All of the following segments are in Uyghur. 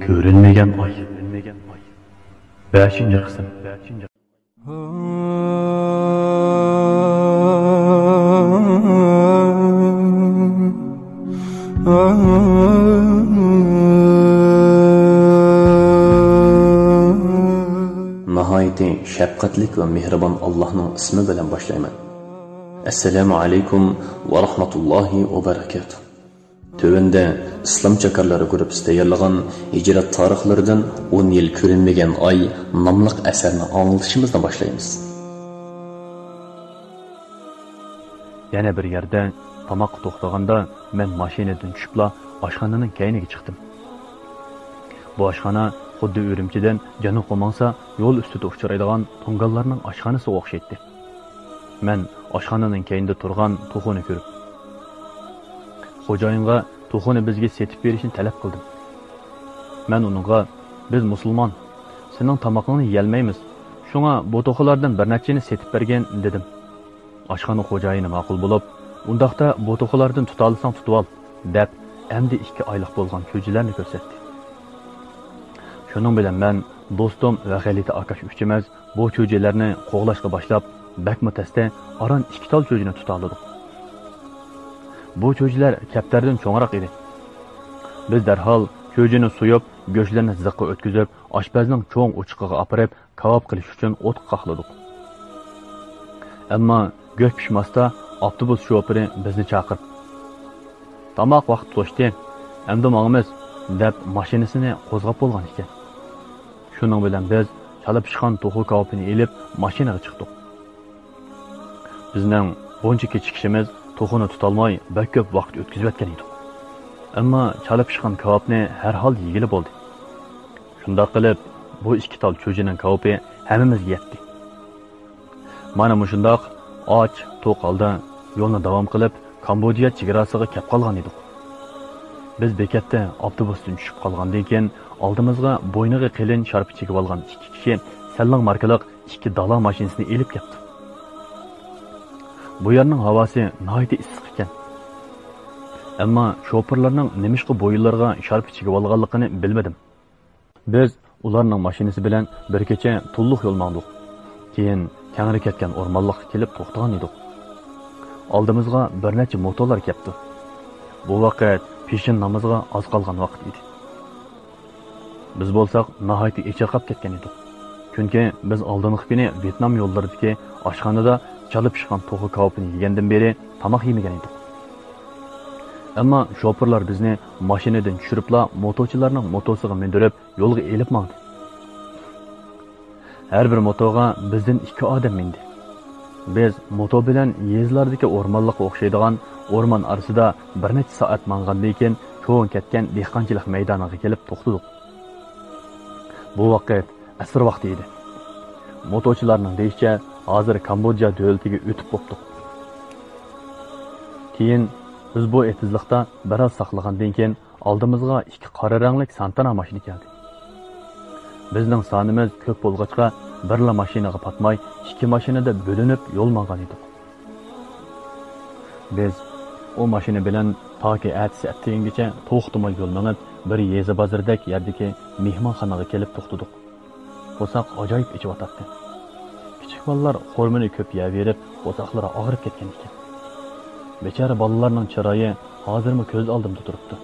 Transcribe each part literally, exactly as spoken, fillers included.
كۆرۈنمىگەن ئاي. بەشىنچى قىسىم. ناھايىتى شەپقەتلىك ۋە مېھرىبان ئاللاھنىڭ ئىسمى بىلەن باشلايمەن. ئەسسالامۇ ئەلەيكۇم ۋە رەھمەتۇللاھى ۋە بەرەكاتۇھ. تۆۋەندە ئىسلام چاكارلىرى گۇرۇپپىسى تەييارلىغان ھىجرەت تارىخلىرىدىن ئون يىل كۆرۈنمىگەن ئاي ناملىق ئەسەرنى ئاڭلىتىشىمىزنى باشلايمىز. يەنە بىر يەردە تاماققا توختىغاندا، مەن ماشىنىدىن چۈشۈپلا ئاشخانىنىڭ كەينىگە چىقتىم. بۇ ئاشخانا خۇددى ئۈرۈمچىدىن جەنۇبقا ماڭسا يول ئۈستىدە ئۇچرايدىغان تۇڭگانلارنىڭ ئاشخانىسىغا ئوخشايتتى. مەن ئاشخانىنىڭ كەينىدە تۇرغان توخۇنى كۆرۈپ، خوجايىنغا توخۇنى بىزگە سېتىپ بېرىشنى تەلەپ قىلدىم. مەن ئۇنىڭغا، «بىز مۇسۇلمان، سېنىڭ تامىقىڭنى يېيەلمەيمىز، شۇڭا بۇ توخۇلاردىن بىر نەچچىنى سېتىپ بەرگىن» دېدىم. ئاشخانا خوجايىنى ماقۇل بولۇپ، «ئۇنداقتا بۇ توخۇلاردىن تۇتالىساڭ تۇتۇۋال» دەپ، ئەمدى ئىككى ئايلىق بولغان چۈجىلەرنى كۆرسەتتى. شۇنىڭ بىلەن مەن، دوستۇم ۋە غەلىتە ئاكاش ئۈچىمىز بۇ چۈجىلەرنى قوغلاشقا باشلاپ، بەكمۇ تەستە ئاران ئىككى تال چۈجىنى تۇتالىدۇق. بۇ چۈجىلەر كەپتەردىن چوڭراق ئىدى. بىز دەرھال چۈجىنى سويۇپ، گۆشلىرىنى زىققا ئۆتكۈزۈپ، ئاشپەزنىڭ چوڭ ئوچىقىغا ئاپىرىپ، كاۋاپ قىلىش ئۈچۈن ئوتقا قاقلىدۇق. ئەمما گۆش پىشماستا، ئاپتوبۇس شوپۇرى بىزنى چاقىرىپ، «تاماق ۋاقتى توشتى، ئەمدى ماڭىمىز» دەپ، ماشىنىسىنى قوزغاپ بولغان ئىكەن. شۇنىڭ بىلەن بىز چالا پىشقان توخۇ كاۋىپىنى ئېلىپ، ماشىنىغا چىقتۇق. بىزنىڭ بۇنچە كېچىكىشىمىز توخۇنى تۇتالماي بەك كۆپ ۋاقىت ئۆتكۈزۈۋەتكەن ئىدۇق. ئەمما چالا پىشقان كاۋاپنى ھەر ھالدا يېگىلى بولدى. شۇنداق قىلىپ، بۇ ئىككى تال چۈجىنىڭ كاۋىپى ھەممىمىزگە يەتتى. مانا مۇشۇنداق ئاچ، توق ھالدا يولنى داۋام قىلىپ، كامبودژا چېگراسىغا كەپ قالغان ئىدۇق. بىز بېكەتتە ئاپتوبۇستىن چۈشۈپ قالغاندىن كېيىن، ئالدىمىزغا بوينىغا قېلىن شارپا چىگىۋالغان ئىككى كىشى سەنلاڭ ماركىلىق ئىككى دالا ماشىنىسىنى ئېلىپ كەپتۇ. بۇ يەرنىڭ ھاۋاسى ناھايىتى ئىسسىق ئىكەن. ئەمما شوپۇرلارنىڭ نېمىشقا بويۇنلىرىغا شارپا چىگىۋالغانلىقىنى بىلمىدىم. بىز ئۇلارنىڭ ماشىنىسى بىلەن بىر كېچە تولۇق يول ماڭدۇق. كېيىن كەڭرى كەتكەن ئورمانلىققا كېلىپ توختىغان ئىدۇق. ئالدىمىزغا بىر نەچچە موتولار كەپتۇ. بۇ ۋاقىت پېشىن نامىزىغا ئاز قالغان ۋاقىت ئىدى. بىز بولساق ناھايىتى ئېچىرقاپ كەتكەن ئىدۇق. چۈنكى بىز ئالدىنقى كۈنى ۋيېتنام يوللىرىدىكى ئاشخانىدا چالا پىشقان توخۇ كاۋىپىنى يېگەندىن بېرى تاماق يېمىگەن ئىدۇق. ئەمما شوپۇرلار بىزنى ماشىنىدىن چۈشۈرۈپلا موتوچىلارنىڭ موتوسىغا مىندۈرۈپ يولغا ئېلىپ ماڭدى. ھەر بىر موتوغا بىزدىن ئىككى ئادەم مىندى. بىز موتو بىلەن يېزىلاردىكى ئورمانلىققا ئوخشايدىغان ئورمان ئارىسىدا بىر نەچچە سائەت ماڭغاندىن كېيىن، چوڭ كەتكەن دېھقانچىلىق مەيدانىغا كېلىپ توختىدۇق. بۇ ۋاقىت ئەسىر ۋاقتى ئىدى. موتوچىلارنىڭ دېيىشىچە، ھازىر كامبودژا دۆلىتىگە ئۆتۈپ بوپتۇق. كېيىن بىز بۇ ئېتىزلىقتا بىراز ساقلىغاندىن كېيىن، ئالدىمىزغا ئىككى قارا رەڭلىك سانتانا ماشىنا كەلدى. بىزنىڭ سانىمىز كۆپ بولغاچقا، بىرلا ماشىنىغا پاتماي، ئىككى ماشىنىدا بۆلۈنۈپ يول ماڭغان ئىدۇق. بىز ئۇ ماشىنا بىلەن تاكى ئەتىسى ئەتىگەنگىچە توختىماي يول مېڭىپ، بىر يېزا بازىرىدەك يەردىكى مېھمانخانىغا كېلىپ توختىدۇق. قورساق ئاجايىپ ئېچىۋاتاتتى. كىچىك بالىلار خورمىنى كۆپ يەۋېرىپ، قورساقلىرى ئاغرىپ كەتكەن ئىكەن. بىچارە بالىلارنىڭ چىرايى ھازىرمۇ كۆز ئالدىمدا تۇرۇپتۇ.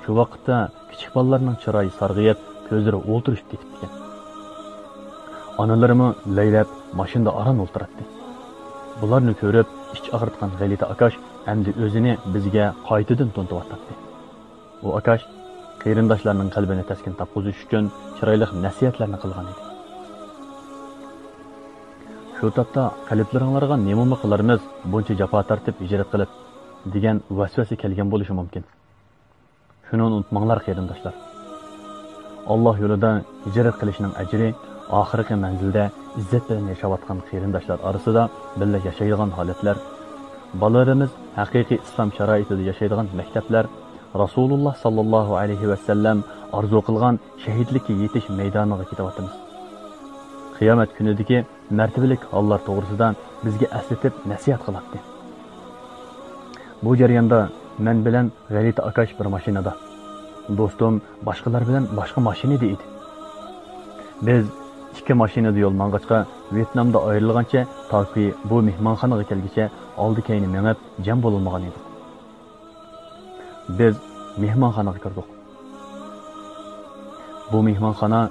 شۇ ۋاقىتتا كىچىك بالىلارنىڭ چىرايى سارغىيىپ، كۆزلىرى ئولتۇرۇشۇپ كېتىپتىكەن. ئانىلىرىمۇ لەيلەپ ماشىنىدا ئاران ئولتۇراتتى. بۇلارنى كۆرۈپ ئىچ ئاغرىتقان غەلىتە ئاكاش ئەمدى ئۆزىنى بىزگە قايتىدىن تونۇتۇۋاتاتتى. ئۇ ئاكاش قېرىنداشلارنىڭ قەلبىنى تەسكىن تاپقۇزۇش ئۈچۈن چىرايلىق نەسىھەتلەرنى قىلغان ئىدى. شۇ تاپتا قەلبلىرىڭلارغا نېمىمۇ قىلارمىز، بۇنچە جاپا تارتىپ ھىجرەت قىلىپ، دېگەن ۋەسۋەسە كەلگەن بولۇشى مۇمكىن. شۇنى ئۇنتۇماڭلار، قېرىنداشلار. ئاللا يولىدا ھىجرەت قىلىشنىڭ ئەجرى، ئاخىرقى مەنزىلدە ئىززەت بىلەن ياشاۋاتقان قېرىنداشلار ئارىسىدا بىللە ياشايدىغان ھالەتلەر، بالىلىرىمىز ھەقىقىي ئىسلام شارائىتىدا ياشايدىغان مەكتەپلەر، رەسۇلۇللا ساللاللاھۇ ئەلەيھى ۋەسەللەم ئارزۇ قىلغان شەھىدلىككە يېتىش مەيدانىغا كېتىۋاتىمىز. قىيامەت كۈنىدىكى مەرتىۋىلىك ھاللار توغرىسىدا بىزگە ئەسلىتىپ نەسىھەت قىلاتتى. بۇ جەرياندا مەن بىلەن غەلىتە ئاكاش بىر ماشىنىدا، دوستۇم باشقىلار بىلەن باشقا ماشىنىدا ئىدى. بىز ئىككى ماشىنىدا يول ماڭغاچقا، ۋيېتنامدا ئايرىلغانچە تاكى بۇ مېھمانخانىغا كەلگۈچە ئالدى-كەينى مېڭىپ جەم بولالمىغان ئىدۇق. بىز مېھمانخانىغا كىردۇق. بۇ مېھمانخانا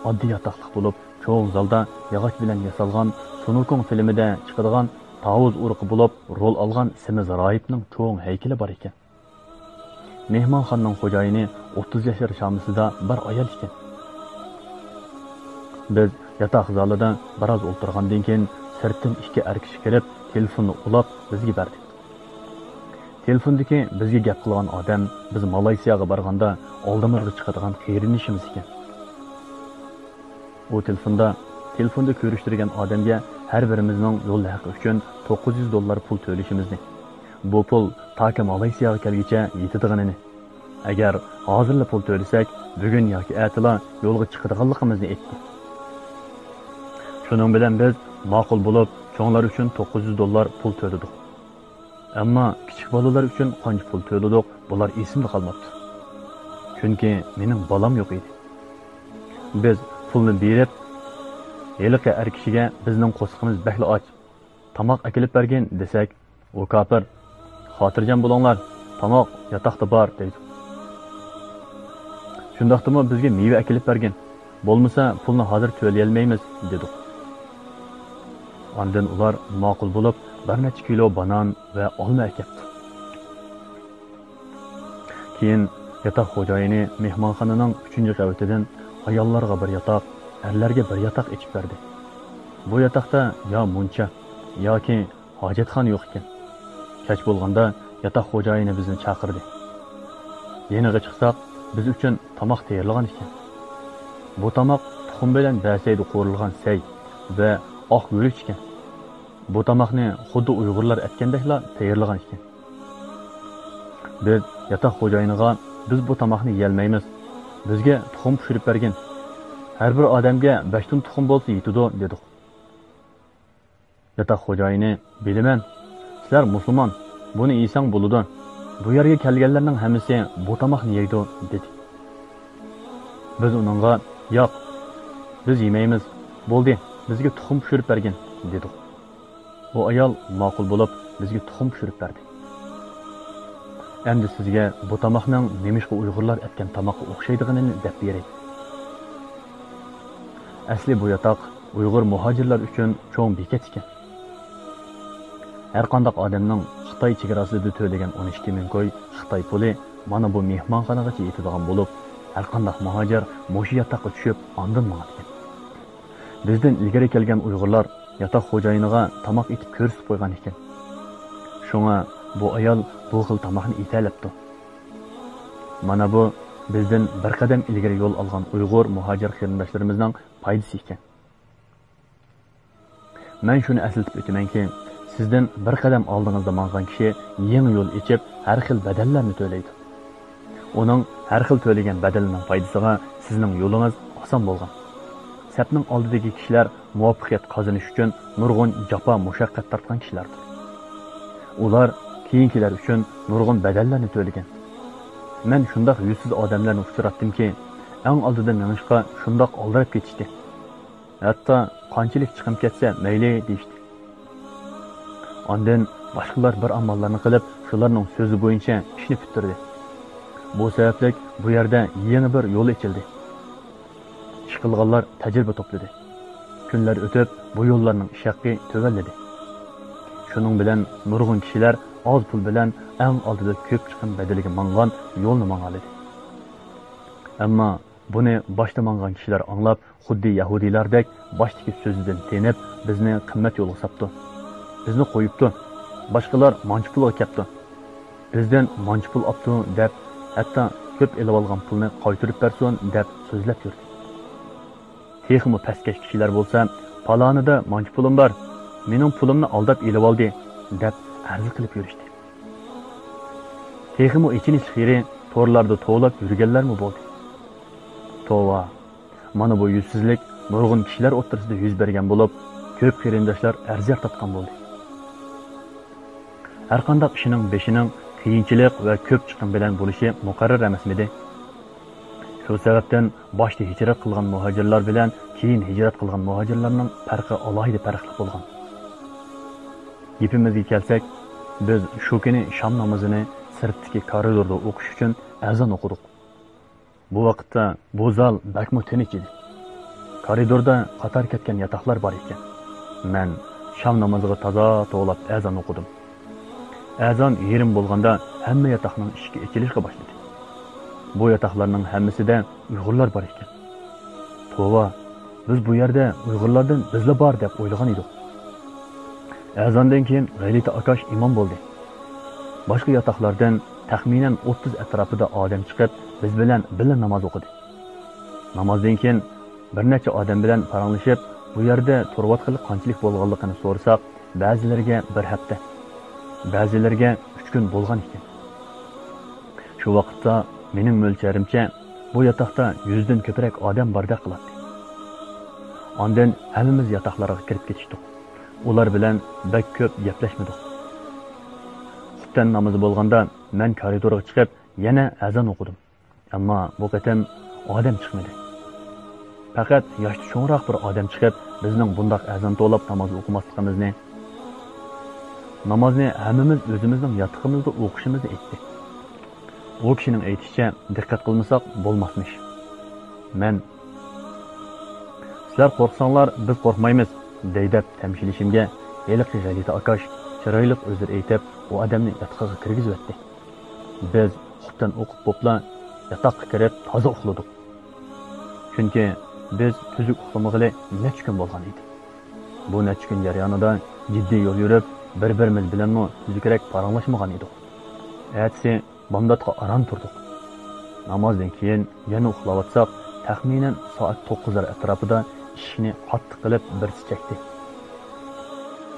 ئاددىي ياتاقلىق بولۇپ، چوڭ زالدا ياغاچ بىلەن ياسالغان سۇنۇكۇڭ فىلىمىدە چىقىدىغان تاۋۇز ئۇرۇقى بولۇپ رول ئالغان سېمىز راھىبنىڭ چوڭ ھەيكىلى بار ئىكەن. مېھمانخانىنىڭ خوجايىنى ئوتتۇز ياشلار شامىسىدا بىر ئايال ئىكەن. بىز ياتاق زالىدا بىراز ئولتۇرغاندىن كېيىن، سىرتتىن ئىككى ئەر كىشى كىرىپ، تېلېفوننى ئۇلاپ بىزگە بەردى. تېلېفوندىكى بىزگە گەپ قىلغان ئادەم بىز مالايسىياغا بارغاندا ئالدىمىزغا چىقىدىغان قېرىندىشىمىز ئىكەن. ئۇ تېلېفوندا، تېلېفوندا كۆرۈشتۈرگەن ئادەمگە ھەر بىرىمىزنىڭ يول ھەققى ئۈچۈن توققۇز يۈز دوللار پۇل تۆلىشىمىزنى، بۇ پۇل تاكى مالايسىياغا كەلگۈچە يېتىدىغىنىنى، ئەگەر ھازىرلا پۇل تۆلىسەك، بۈگۈن ياكى ئەتىلا يولغا چىقىدىغانلىقىمىزنى ئېيتتى. شۇنىڭ بىلەن بىز ماقۇل بولۇپ، چوڭلار ئۈچۈن توققۇز يۈز دوللار پۇل تۆلىدۇق. ئەمما كىچىك بالىلار ئۈچۈن قانچە پۇل تۆلىدۇق، بۇلار ئېسىمدە قالماپتۇ. چۈنكى مېنىڭ بالام يوق ئىدى. بىز پۇلنى بېرىپ، ھېلىقى ئەر كىشىگە بىزنىڭ قورسىقىمىز بەكلا ئاچ، تاماق ئەكېلىپ بەرگىن دېسەك، ئۇ كاپىر، خاتىرجەم بولۇڭلار، تاماق ياتاقتا بار دەيدۇ. شۇنداقتىمۇ بىزگە مېۋە ئەكېلىپ بەرگىن، بولمىسا پۇلنى ھازىر تۆلىيەلمەيمىز دېدۇق. ئاندىن ئۇلار ماقۇل بولۇپ، بىر نەچچە كىلو بانان ۋە ئالما ئەكەپتۇ. كېيىن ياتاق خوجايىنى مېھمانخانىنىڭ ئۈچىنچى قەۋىتىدىن ئاياللارغا بىر ياتاق، ئەرلەرگە بىر ياتاق ئېچىپ بەردى. بۇ ياتاقتا يا مۇنچا ياكى ھاجەتخانا يوق ئىكەن. كەچ بولغاندا ياتاق خوجايىنى بىزنى چاقىردى. يېنىغا چىقساق، بىز ئۈچۈن تاماق تەييارلىغان ئىكەن. بۇ تاماق تۇخۇم بىلەن بەسەيدە قورۇلغان سەي ۋە ئاق گۈرۈچ ئىكەن. بۇ تاماقنى خۇددى ئۇيغۇرلار ئەتكەندەكلا تەييارلىغان ئىكەن. بىز ياتاق خوجايىنىغا، بىز بۇ تاماقنى يېيەلمەيمىز. بىزگە تۇخۇم پىشۇرۇپ بەرگىن. ھەر بىر ئادەمگە بەش تال تۇخۇم بولسا يېتىدۇ دېدۇق. ياتاق خوجايىنى، بىلىمەن، سىلەر مۇسۇلمان، بۇنى يېسەڭ بولىدۇ. بۇ يەرگە كەلگەنلەرنىڭ ھەممىسى بۇ تاماقنى يەيدۇ دېدى. بىز ئۇنىڭغا، ياق، بىز يېمەيمىز، بولدى، بىزگە تۇخۇم پىشۇرۇپ بەرگىن دېدۇق. ئۇ ئايال ماقۇل بولۇپ، بىزگە تۇخۇم پىشۇرۇپ بەردى. ئەمدى سىزگە بۇ تاماقنىڭ نېمىشقا ئۇيغۇرلار ئەتكەن تاماققا ئوخشايدىغىنىنى دەپ بېرەي. ئەسلى بۇ ياتاق ئۇيغۇر مۇھاجىرلار ئۈچۈن چوڭ بېكەت ئىكەن. ھەرقانداق ئادەمنىڭ خىتاي چېگراسىدا تۆلىگەن ئون ئىككى مىڭ كوي خىتاي پۇلى مانا بۇ مېھمانخانىغىچە يېتىدىغان بولۇپ، ھەرقانداق مۇھاجىر مۇشۇ ياتاققا چۈشۈپ، ئاندىن ماڭىدىكەن. بىزدىن ئىلگىرى كەلگەن ئۇيغۇرلار ياتاق خوجايىنىغا تاماق ئېتىپ كۆرسىتىپ قويغان ئىكەن. شۇڭا بۇ ئايال بۇ خىل تاماقنى ئېتەلەپتۇ. مانا بۇ بىزدىن بىر قەدەم ئىلگىرى يول ئالغان ئۇيغۇر مۇھاجىر قېرىنداشلىرىمىزنىڭ پايدىسى ئىكەن. مەن شۇنى ئەسلىتىپ ئۆتىمەنكى، سىزدىن بىر قەدەم ئالدىڭىزدا ماڭغان كىشى يېڭى يول ئېچىپ، ھەر خىل بەدەللەرنى تۆلەيدۇ. ئۇنىڭ ھەر خىل تۆلىگەن بەدىلىنىڭ پايدىسىغا سىزنىڭ يولىڭىز ئاسان بولغان. سەپنىڭ ئالدىدىكى كىشىلەر مۇۋەپپەقىيەت قازىنىش ئۈچۈن نۇرغۇن جاپا، مۇشەققەت تارتقان كىشىلەردۇر. ئۇلار كېيىنكىلەر ئۈچۈن نۇرغۇن بەدەللەرنى تۆلىگەن. مەن شۇنداق يۈزسىز ئادەملەرنى ئۇچراتتىمكى، ئەڭ ئالدىدا مېڭىشقا شۇنداق ئالدىراپ كېتىشتى. ھەتتا قانچىلىك چىقىم كەتسە مەيلى دېيىشتى. ئاندىن باشقىلار بىر ئاماللارنى قىلىپ، شۇلارنىڭ سۆزى بويىچە ئىشنى پۈتتۈردى. بۇ سەۋەبلىك بۇ يەردە يېڭى بىر يول ئېچىلدى. ئىشقىلغانلار تەجرىبە توپلىدى. كۈنلەر ئۆتۈپ، بۇ يوللارنىڭ ئىش ھەققى تۆۋەنلىدى. شۇنىڭ بىلەن نۇرغۇن كىشىلەر ئاز پۇل بىلەن ئەڭ ئالدىدا كۆپ چىقىم بەدىلىگە ماڭغان يولنى ماڭالىدى. ئەمما بۇنى باشتا ماڭغان كىشىلەر ئاڭلاپ، خۇددى يەھۇدىيلاردەك باشتىكى سۆزىدىن تېنىپ، بىزنى قىممەت يولغا ساپتۇ. بىزنى قويۇپتۇ. باشقىلار مانچە پۇلغا كەپتۇ. بىزدىن مانچە پۇل ئاپتۇ دەپ، ھەتتا كۆپ ئېلىۋالغان پۇلنى قايتۇرۇپ بەرسۇن دەپ سۆزلەپ يۈردى. تېخىمۇ پەسكەش كىشىلەر بولسا، پالانىدا مانچە پۇلۇم بار، مېنىڭ پۇلۇمنى ئالداپ ئېلىۋالدى دەپ ئەرز قىلىپ يۈرۈشتى. تېخىمۇ ئېچىنىشلىق يېرى، تورلاردا توۋلاپ يۈرگەنلەرمۇ بولدى. توۋا! مانا بۇ يۈزسىزلىك نۇرغۇن كىشىلەر ئوتتۇرىسىدا يۈز بەرگەن بولۇپ، كۆپ قېرىنداشلار ئەرزىيار تارتقان بولدى. ھەرقانداق ئىشنىڭ بېشىنىڭ قىيىنچىلىق ۋە كۆپ چىقىم بىلەن بولۇشى مۇقەررەر ئەمەسمىدى؟ شۇ سەۋەبتىن باشتا ھىجرەت قىلغان مۇھاجىرلار بىلەن كېيىن ھىجرەت قىلغان مۇھاجىرلارنىڭ پەرقى ئالاھىدە پەرقلىق بولغان. گېپىمىزگە كەلسەك، بىز شۇ كۈنى شام نامىزىنى سىرتتىكى كارىدوردا ئوقۇش ئۈچۈن ئەزان ئوقۇدۇق. بۇ ۋاقىتتا بۇ زال بەكمۇ تىنچ ئىدى. كارىدوردا قاتار كەتكەن ياتاقلار بار ئىكەن. مەن شام نامىزىغا تازا توۋلاپ ئەزان ئوقۇدۇم. ئەزان يېرىم بولغاندا ھەممە ياتاقنىڭ ئىشىكى ئېچىلىشقا باشلىدى. بۇ ياتاقلارنىڭ ھەممىسىدە ئۇيغۇرلار بار ئىكەن. توۋا، بىز بۇ يەردە ئۇيغۇرلاردىن بىزلا بار دەپ ئويلىغان ئىدۇق. ئەزاندىن كېيىن غەلىتە ئاكاش ئىمام بولدى. باشقا ياتاقلاردىن تەخمىنەن ئوتتۇز ئەتراپىدا ئادەم چىقىپ، بىز بىلەن بىللە ناماز ئوقۇدى. نامازدىن كېيىن بىر نەچچە ئادەم بىلەن پاراڭلىشىپ، بۇ يەردە تۇرۇۋاتقىلى قانچىلىك بولغانلىقىنى سورىساق، بەزىلىرىگە بىر ھەپتە، بەزىلىرىگە ئۈچ كۈن بولغان ئىكەن. شۇ ۋاقىتتا مېنىڭ مۆلچەرىمچە بۇ ياتاقتا يۈزدىن كۆپرەك ئادەم باردەك قىلاتتى. ئاندىن ھەممىمىز ياتاقلارغا كىرىپ كېتىشتۇق. ئۇلار بىلەن بەك كۆپ گەپلەشمىدۇق. خۇپتەن نامىزى بولغاندا مەن كارىدورغا چىقىپ يەنە ئەزان ئوقۇدۇم. ئەمما بۇ قېتىم ئادەم چىقمىدى. پەقەت ياشتا چوڭراق بىر ئادەم چىقىپ، بىزنىڭ بۇنداق ئەزان توۋلاپ ناماز ئوقۇماسلىقىمىزنى، نامازنى ھەممىمىز ئۆزىمىزنىڭ ياتىقىمىزدا ئوقۇشىمىزنى ئېيتتى. ئۇ كىشىنىڭ ئېيتىشىچە، دىققەت قىلمىساق بولماسمىش. مەن، «سىلەر قورقساڭلار، بىز قورقمايمىز» دەي دەپ تەمشىلىشىمگە، ھېلىقى غەلىتە ئاكاش چىرايلىق ئۆزرە ئېيتىپ، ئۇ ئادەمنى ياتىقىغا كىرگۈزۈۋەتتى. بىز خۇپتەن ئوقۇپ بوپلا، ياتاققا كىرىپ تازا ئۇخلىدۇق. چۈنكى بىز تۈزۈك ئۇخلىمىغىلى نەچچە كۈن بولغان ئىدى. بۇ نەچچە كۈن جەريانىدا جىددىي يول يۈرۈپ، بىر-بىرىمىز بىلەنمۇ تۈزۈكرەك پاراڭلاشمىغان ئىدۇق. ئەتىسى بامداتقا ئاران تۇردۇق. نامازدىن كېيىن يەنە ئۇخلاۋاتساق، تەخمىنەن سائەت توققۇزلار ئەتراپىدا ئىشىكنى قاتتىق قىلىپ بىرسى چەكتى.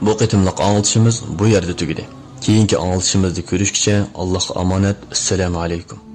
بۇ قېتىملىق ئاڭلىتىشىمىز بۇ يەردە تۈگىدى. كېيىنكى ئاڭلىتىشىمىزدا كۆرۈشكىچە ئاللاھقا ئامانەت. ئەسسالامۇ ئەلەيكۇم.